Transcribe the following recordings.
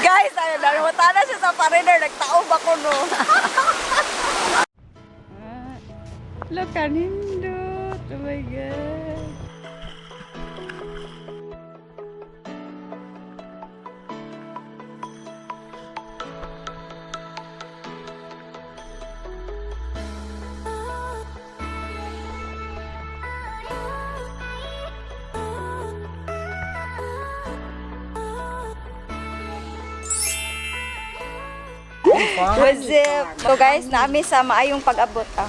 Guys, ay, nangutana siya sa foreigner. Nagtaob ako, no? Look, kanindot. Oh my God. What's up? So guys, naa mi sa maayong pag-abot ah.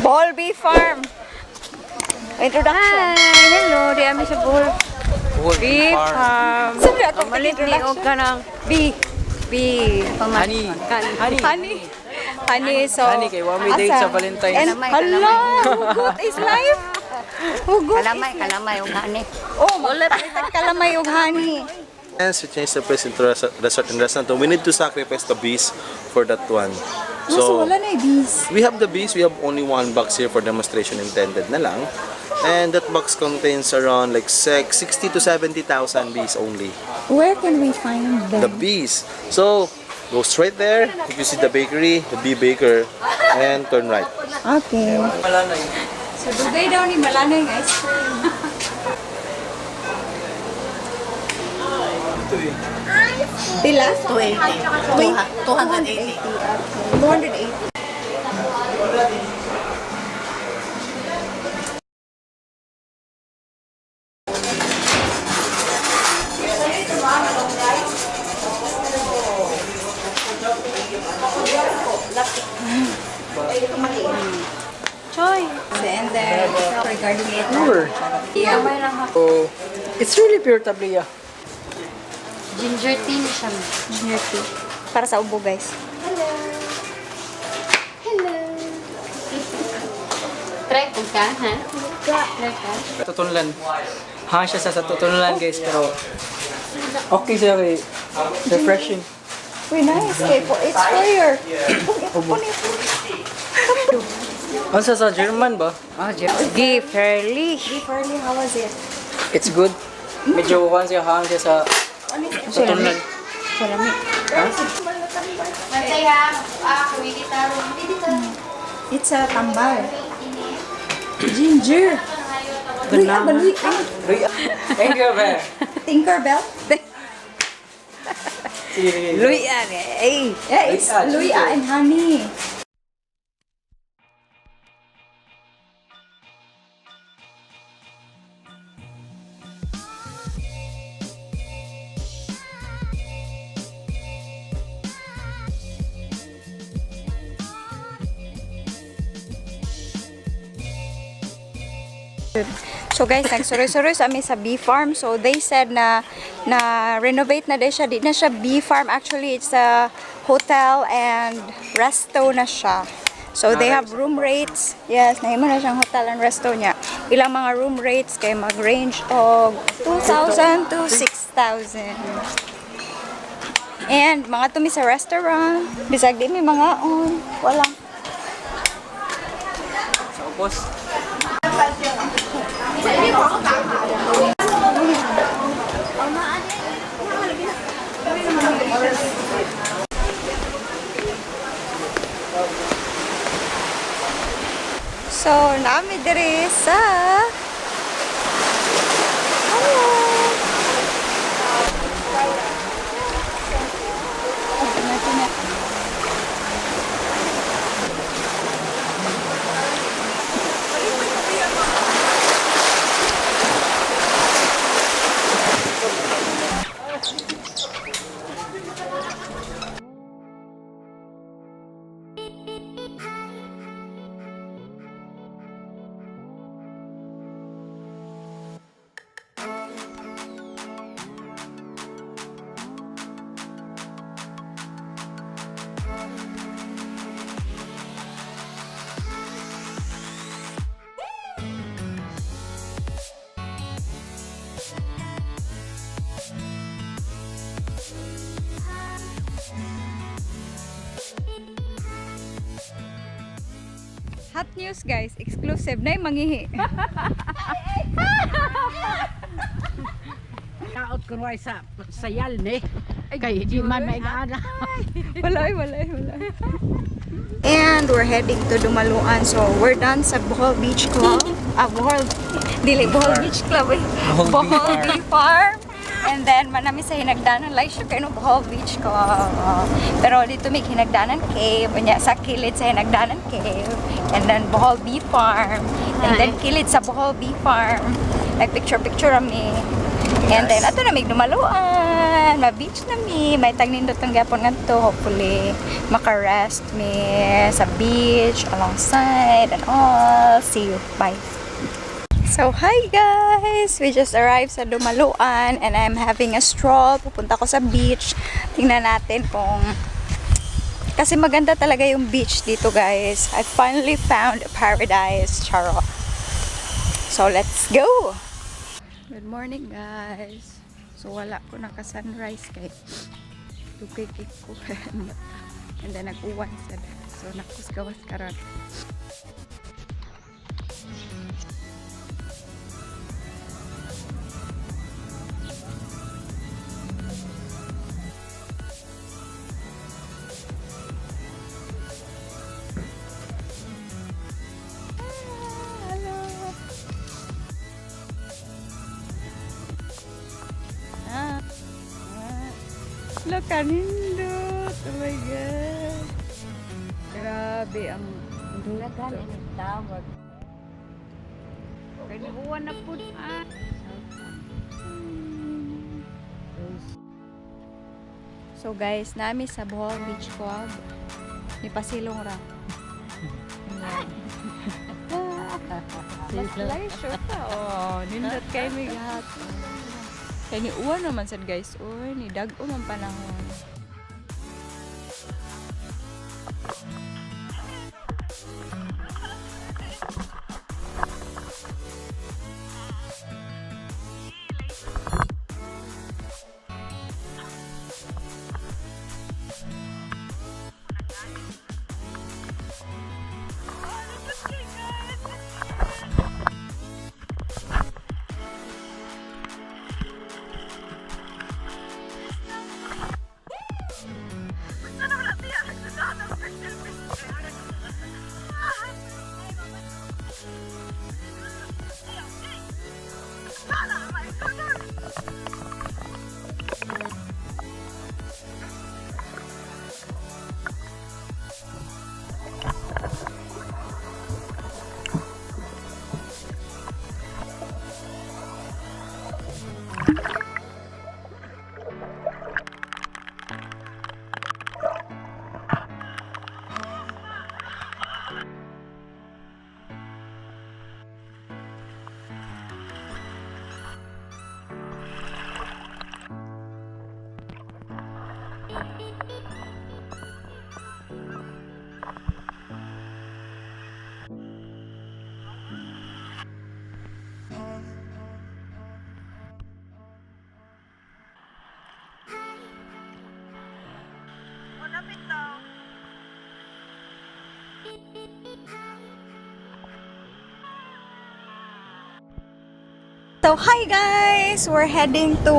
Bohol Bee Farm. Introduction. Hi! Hello! Di kami sa Bohol Bee Farm. Sabi ako, Malit ni og introduction. kanang bee. Bee. Honey. Honey. Honey. Honey, so... Honey, kay wa may date asa? sa Valentine's. And, hala, hugot is life. Hugot Kalamay, is life. kalamay, ug honey. Oh, wala pa kalamay ug honey. And to change the place into resort and restaurant, we need to sacrifice the bees for that one. So, So, wala na yung bees. we have the bees. We have only one box here for demonstration intended na lang. And that box contains around like 60 to 70,000 bees only. Where can we find The them? bees. So, go straight there. If you see the bakery, the bee baker, and turn right. Okay. Malanay. So, dugay daw ni Malanay ng ice cream. Ito eh. Pila? 280. 280. 280. Choy! And then, regarding it, Pure. Gamay lang ha. Oh, it's really pure tablea. Ginger tea ni siya. Ginger tea. Para sa ubo, guys. Hello! Try ko ka, ha? Try ka. Tutunlan. Ha siya sa tutunlan, guys, pero okay siya kay refreshing. Uy, nice. Okay, for, it's for your... Ubo. Ano sa German ba? Oh, Gefährlich. Fairly, how was it? It's good. Medyo kuhan siya, hang siya sa tutunlan. Salami. Bantay ha. Ah, kuwili taro. It's a tambal. Ginger. Luya ba? Luya. Thank you, be. Tinkerbell? Sige, sige. Luyan eh. Yeah, it's Luya, luya ginger. and honey. So guys, nagsuroy-suroy sa amin sa bee farm. So they said na renovate na din siya. Di na siya bee farm. Actually, it's a hotel and resto na siya. So they have room rates. Yes, nahimo na siyang hotel and resto niya. Ilang mga room rates kay mag-range og 2,000 to 6,000. And mga tumi sa restaurant, bisag di mi mga on, wala. Sa ubos. So, naa mi diri sa Hello. Hot news guys, exclusive na mangihi. Kaot kun way sa sayal ni. Kay di man may gaana. Wala, wala, wala. And we're heading to Dumaluan. So, we're done sa Bohol Beach Club. Ah, Bohol. Dili, Bohol Beach Club eh. Bohol Bee Bohol Farm. Bee Farm. And then, manami sa Hinagdanan. Like siya kayo no, Bohol Beach Club. Pero dito may Hinagdanan Cave. Unya, sa kilid sa Hinagdanan Cave. And then, Bohol Bee Farm. And then, kilid sa Bohol Bee Farm. Nag-picture-picture kami. And then, ato na may Dumaluan. Ma-beach na mi. May tagnindot ang gapon ngadto. Hopefully, maka-rest mi sa beach, alongside, and all. See you. Bye. So, hi guys! We just arrived sa Dumaluan and I'm having a stroll. Pupunta ko sa beach. Tingnan natin kung. Kasi maganda talaga yung beach dito, guys. I finally found a paradise. Charot. So, let's go! Good morning, guys. So, wala ko naka-sunrise kay dugay kay ko. And then, nag-uwan sad. So, nakusgawas karon. Ah, hello. Ah. Ah. Look, kanindot. Oh my God. Grabe ang Dulagan ini tawag. Kaniuwan na po. Ah. So guys, nami sa Bohol Beach Club. Ni pasilong ra. Mas leisure pa. Oh, nindot kay mi gahat. Kay ni uwan naman sad guys. Uy, ni dag-o man panahon. So hi guys! We're heading to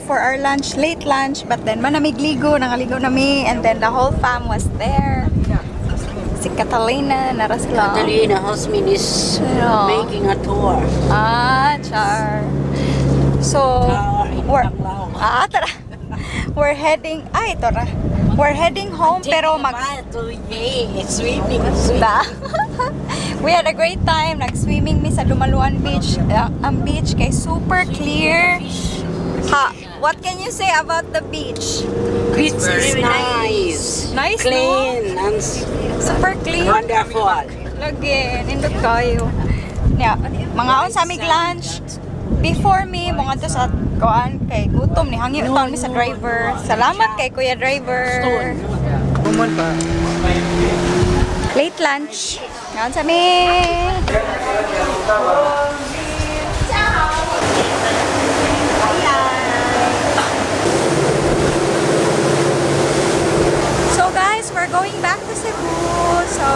for our lunch, late lunch, but then manamig ligo, nangaligo na mi, and then the whole fam was there. Si Catalina, nara sila. Catalina Hosmin is Yeah. making a tour. Ah, char. So, Tour in we're, Panglao. ah, tara. We're heading, ay, ito ra. We're heading home, pero mag, To, yay, swimming, swimming. Ba? We had a great time. Nag-swimming mi sa Dumaluan Beach. Ang beach kay super clear. Ha, what can you say about the beach? Beach is nice. Nice, no? Clean and Super clean. wonderful. Lagi, nindot kayo. Yeah, mga on sa aming lunch. Before me, mga to sa kuan kay gutom ni hangyo taon mi sa driver. Salamat kay Kuya Driver. Kumon pa. Late lunch. Ngaon sa mi. So guys, we're going back to Cebu. So